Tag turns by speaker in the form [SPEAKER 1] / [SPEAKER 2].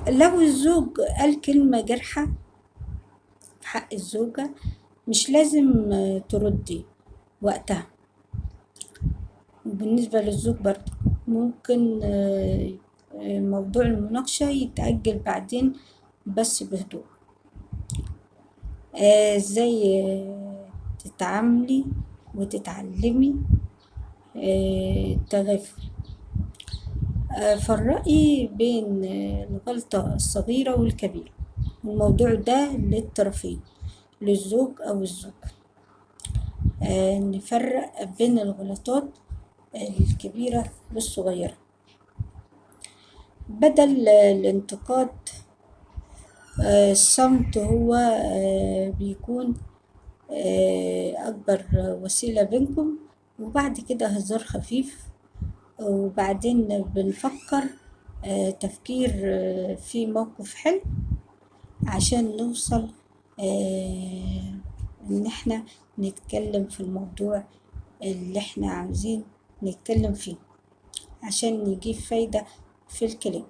[SPEAKER 1] لو الزوج قال كلمة جارحة في حق الزوجة مش لازم تردي وقتها. وبالنسبة للزوج برضه ممكن موضوع المناقشة يتأجل بعدين بس بهدوء. ازاي تتعاملي وتتعلمي التغافل. فرقي بين الغلطة الصغيرة والكبيرة، الموضوع ده للطرفين، للزوج أو الزوجة. نفرق بين الغلطات الكبيرة والصغيرة. بدل الانتقاد الصمت هو بيكون أكبر وسيلة بينكم، وبعد كده هزار خفيف، وبعدين بنفكر تفكير في موقف حلو عشان نوصل إن احنا نتكلم في الموضوع اللي احنا عاوزين نتكلم فيه عشان نجيب فايدة في الكلام.